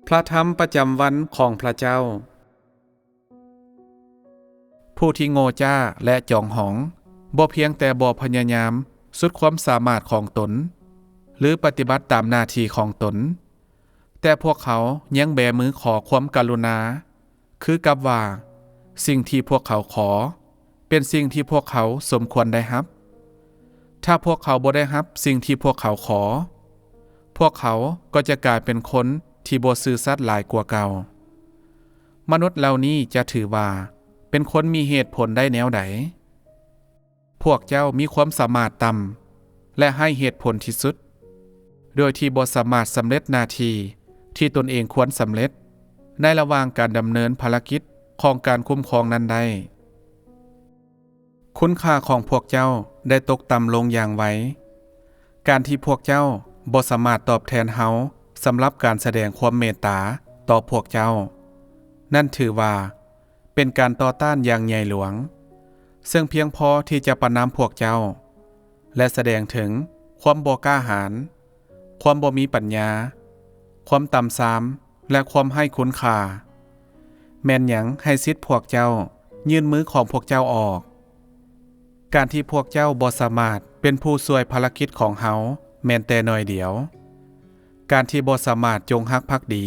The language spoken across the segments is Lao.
ພະທຳປະຈຳວັນຂອງພະເຈົ້າ. ຜູ້ທີ່ໂງ່ຈ້າ ແລະ ຈອງຫອງ ບໍ່ພຽງແຕ່ບໍ່ພະຍາຍາມສຸດຄວາມສາມາດຂອງຕົນ ຫຼື ປະຕິບັດຕາມໜ້າທີ່ຂອງຕົນ, ແຕ່ພວກເຂົາຍັງແບມືຂໍຄວາມກະລຸນາ, ຄືກັບວ່າສິ່ງທີ່ພວກເຂົາຂໍ ເປັນສິ່ງທີ່ພວກເຂົາສົມຄວນໄດ້ຮັບ. ຖ້າພວກເຂົາບໍ່ໄດ້ຮັບສິ່ງທີ່ພວກເຂົາຂໍ, ພວກເຂົາກໍຈະກາຍເປັນຄົນທີ່ບໍ່ຊື່ສັດຫຼາຍກວ່າເກົ່າ. ມະນຸດເຫຼົ່ານີ້ຈະຖືວ່າເປັນຄົນມີເຫດຜົນໄດ້ແນວໃດ? ພວກເຈົ້າມີຄວາມສາມາດຕ່ຳ ແລະ ໄຮ້ເຫດຜົນທີ່ສຸດ, ໂດຍທີ່ບໍ່ສາມາດສຳເລັດໜ້າທີ່ທີ່ຕົນເອງຄວນສຳເລັດ ໃນລະຫວ່າງການດຳເນີນພາລະກິດຂອງການຄຸ້ມຄອງນັ້ນໄດ້. ຄຸນຄ່າຂອງພວກເຈົ້າໄດ້ຕົກຕ່ຳລົງຢ່າງໄວ. ການທີ່ພວກເຈົ້າບໍ່ສາມາດຕອບແທນເຮົາສຳລັບການສະແດງຄວາມເມດຕາຕໍ່ພວກເຈົ້າ, ນັ້ນຖືວ່າເປັນການຕໍ່ຕ້ານຢ່າງໃຫຍ່ຫຼວງ, ເຊິ່ງພຽງພໍທີ່ຈະປະນາມພວກເຈົ້າ ແລະ ສະແດງເຖິງຄວາມບໍ່ກ້າຫານ, ຄວາມບໍ່ມີປັນຍາ, ຄວາມຕ່ຳຊາມ ແລະ ຄວາມໄຮ້ຄຸນຄ່າ. ແມ່ນຫຍັງໃຫ້ສິດພວກເຈົ້າຍື່ນມືຂອງພວກເຈົ້າອອກ? ການທີ່ພວກເຈົ້າບໍ່ສາມາດເປັນຜູ້ຊ່ວຍພາລະກິດຂອງເຮົາແມ່ນແຕ່ໜ້ອຍດຽວ. ການທີ່ບໍ່ສາມາດຈົງຮັກພັກດີ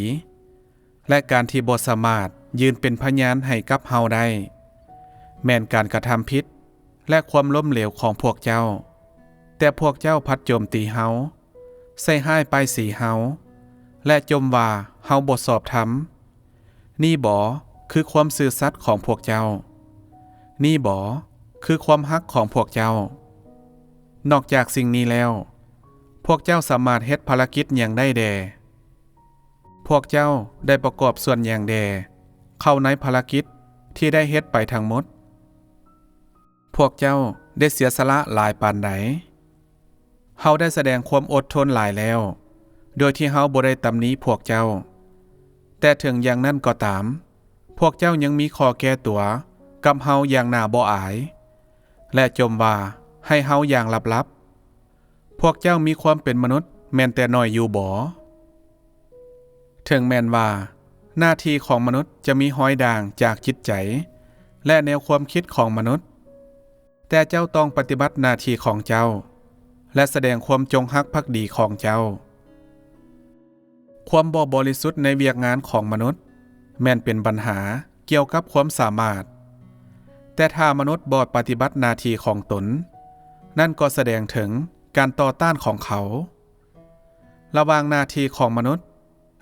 ແລະ ການທີ່ບໍ່ສາມາດຢືນເປັນພະຍານໃຫ້ກັບເຮົາໄດ້ ແມ່ນການກະທຳຜິດ ແລະ ຄວາມລົ້ມເຫຼວຂອງພວກເຈົ້າ, ແຕ່ພວກເຈົ້າພັດໂຈມຕີເຮົາ, ໃສ່ຮ້າຍປ້າຍສີເຮົາ ແລະ ຈົ່ມວ່າເຮົາບໍ່ຊອບທຳ. ນີ້ບໍຄືຄວາມຊື່ສັດຂອງພວກເຈົ້າ? ນີ້ບໍຄືຄວາມຮັກຂອງພວກເຈົ້າ? ນອກຈາກສິ່ງນີ້ແລ້ວ, ພວກເຈົ້າສາມາດເຮັດພາລະກິດຫຍັງໄດ້ແດ່? ພວກເຈົ້າໄດ້ປະກອບສ່ວນຫຍັງແດ່ເຂົ້າໃນພາລະກິດທີ່ໄດ້ເຮັດໄປທັງໝົດ? ພວກເຈົ້າໄດ້ເສຍສະຫຼະຫຼາຍປານໃດ? ເຮົາໄດ້ສະແດງຄວາມອົດທົນຫຼາຍແລ້ວ, ໂດຍທີ່ເຮົາບໍ່ໄດ້ຕຳໜິພວກເຈົ້າ. ແຕ່ເຖິງຢ່າງນັ້ນກໍຕາມ, ພວກເຈົ້າຍັງມີຂໍ້ແກ້ຕົວກັບເຮົາຢ່າງໜ້າບໍ່ອາຍ, ແລະ ຈົ່ມວ່າໃຫ້ເຮົາຢ່າງລັບໆ. ພວກເຈົ້າມີຄວາມເປັນມະນຸດແມ່ນແຕ່ໜ້ອຍຢູ່ບໍ? ເຖິງແມ່ນວ່າໜ້າທີ່ຂອງມະນຸດຈະມີຮອຍດ່າງຈາກຈິດໃຈ ແລະ ແນວຄວາມຄິດຂອງມະນຸດ, ແຕ່ເຈົ້າຕ້ອງປະຕິບັດໜ້າທີ່ຂອງເຈົ້າ ແລະ ສະແດງຄວາມຈົງຮັກພັກດີຂອງເຈົ້າ. ຄວາມບໍ່ບໍລິສຸດໃນວຽກງານຂອງມະນຸດ ແມ່ນເປັນບັນຫາກ່ຽວກັບຄວາມສາມາດ, ແຕ່ຖ້າມະນຸດບໍ່ປະຕິບັດໜ້າທີ່ຂອງຕົນ, ນັ້ນກໍສະແດງເຖິງການຕໍ່ຕ້ານຂອງເຂົາ. ລະຫວ່າງໜ້າທີ່ຂອງມະນຸດ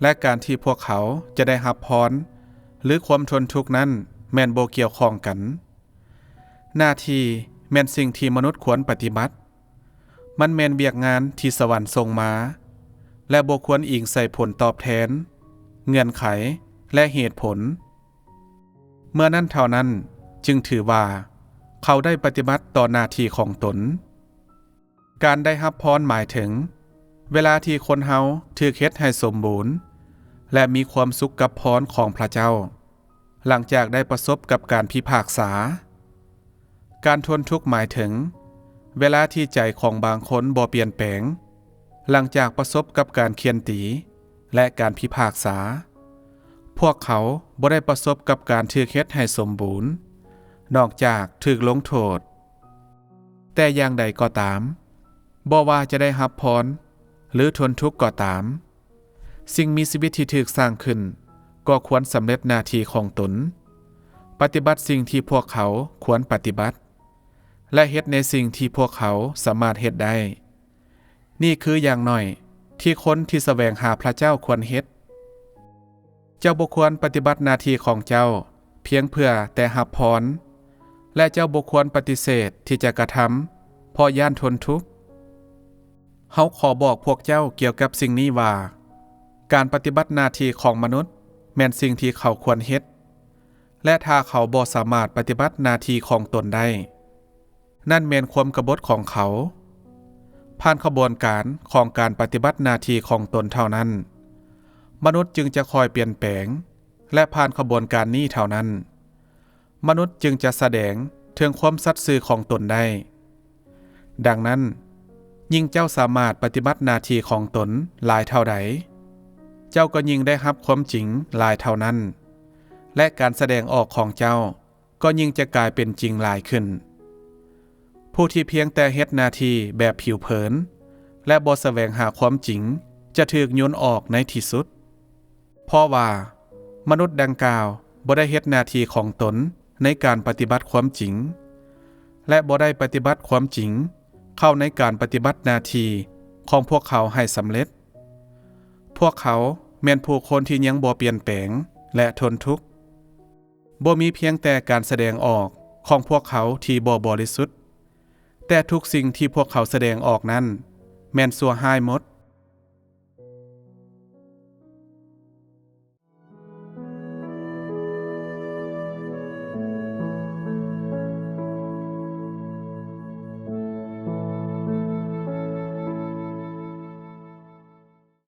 ແລະ ການທີ່ພວກເຂົາຈະໄດ້ຮັບພອນ ຫຼື ຄວາມທົນທຸກນັ້ນແມ່ນບໍ່ກ່ຽວຂ້ອງກັນ. ໜ້າທີ່ແມ່ນສິ່ງທີ່ມະນຸດຄວນປະຕິບັດ. ມັນແມ່ນວຽກງານທີ່ສະຫວັນສົ່ງມາ ແລະ ບໍ່ຄວນອີງໃສ່ຜົນຕອບແທນ, ເງື່ອນໄຂ ແລະ ເຫດຜົນ. ເມື່ອນັ້ນເທົ່ານັ້ນຈຶ່ງຖືວ່າເຂົາໄດ້ປະຕິບັດຕໍ່ໜ້າທີ່ຂອງຕົນ. ການໄດ້ຮັບພອນໝາຍເຖິງເວລາທີ່ຄົນເຮົາຖືກເຮັດໃຫ້ສົມບູນ ແລະ ມີຄວາມສຸກກັບພອນຂອງພະເຈົ້າ ຫຼັງຈາກໄດ້ປະສົບກັບການພິພາກສາ. ການທົນທຸກໝາຍເຖິງເວລາທີ່ໃຈຂອງບາງຄົນບໍ່ປ່ຽນແປງ ຫຼັງຈາກປະສົບກັບການຄຽນຕີ ແລະ ການພິພາກສາ. ພວກເຂົາບໍ່ໄດ້ປະສົບກັບການຖືກເຮັດໃຫ້ສົມບູນ ນອກຈາກຖືກລົງໂທດ. ແຕ່ຢ່າງໃດກໍຕາມ, ບໍ່ວ່າຈະໄດ້ຮັບພອນ ຫຼື ທົນທຸກກໍຕາມ, ສິ່ງມີຊີວິດທີ່ຖືກສ້າງຂຶ້ນກໍຄວນສຳເລັດໜ້າທີ່ຂອງຕົນ, ປະຕິບັດສິ່ງທີ່ພວກເຂົາຄວນປະຕິບັດ ແລະ ເຮັດໃນສິ່ງທີ່ພວກເຂົາສາມາດເຮັດໄດ້. ນີ້ຄືຢ່າງໜ້ອຍທີ່ຄົນທີ່ສະແຫວງຫາພະເຈົ້າຄວນເຮັດ. ເຈົ້າບໍ່ຄວນປະຕິບັດໜ້າທີ່ຂອງເຈົ້າພຽງເພື່ອແຕ່ຮັບພອນ, ແລະ ເຈົ້າບໍ່ຄວນປະຕິເສດທີ່ຈະກະທຳເພາະຢ້ານທົນທຸກ. ເຮົາຂໍບອກພວກເຈົ້າກ່ຽວກັບສິ່ງນີ້ວ່າ, ການປະຕິບັດໜ້າທີ່ຂອງມະນຸດແມ່ນສິ່ງທີ່ເຂົາຄວນເຮັດ, ແລະ ຖ້າເຂົາບໍ່ສາມາດປະຕິບັດໜ້າທີ່ຂອງຕົນໄດ້, ນັ້ນແມ່ນຄວາມກະບົດຂອງເຂົາ. ຜ່ານຂະບວນການຂອງການປະຕິບັດໜ້າທີ່ຂອງຕົນເທົ່ານັ້ນ, ມະນຸດຈຶ່ງຈະຄ່ອຍປ່ຽນແປງ, ແລະ ຜ່ານຂະບວນການນີ້ເທົ່ານັ້ນ, ມະນຸດຈຶ່ງຈະສະແດງເຖິງຄວາມສັດຊື່ຂອງຕົນໄດ້. ດັ່ງນັ້ນ, ຍິ່ງເຈົ້າສາມາດປະຕິບັດໜ້າທີ່ຂອງຕົນຫຼາຍເທົ່າໃດ, ເຈົ້າກໍຍິ່ງໄດ້ຮັບຄວາມຈິງຫຼາຍເທົ່ານັ້ນ ແລະ ການສະແດງອອກຂອງເຈົ້າກໍຍິ່ງຈະກາຍເປັນຈິງຫຼາຍຂຶ້ນ. ຜູ້ທີ່ພຽງແຕ່ເຮັດໜ້າທີ່ແບບຜິວເຜີນ ແລະ ບໍ່ສະແຫວງຫາຄວາມຈິງ ຈະຖືກໂຍນອອກໃນທີ່ສຸດ. ເພາະວ່າມະນຸດດັ່ງກ່າວບໍ່ໄດ້ເຮັດໜ້າທີ່ຂອງຕົນໃນການປະຕິບັດຄວາມຈິງ ແລະ ບໍ່ໄດ້ປະຕິບັດຄວາມຈິງເຂົ້າໃນການປະຕິບັດໜ້າທີ່ຂອງພວກເຂົາໃຫ້ສຳເລັດ. ພວກເຂົາແມ່ນຜູ້ຄົນທີ່ຍັງບໍ່ປ່ຽນແປງ ແລະ ທົນທຸກ. ບໍ່ມີພຽງແຕ່ການສະແດງອອກຂອງພວກເຂົາທີ່ບໍ່ບໍລິສຸດ, ແຕ່ທຸກສິ່ງທີ່ພວກເຂົາສະແດງອອກນັ້ນແມ່ນຊົ່ວຮ້າຍໝົດ.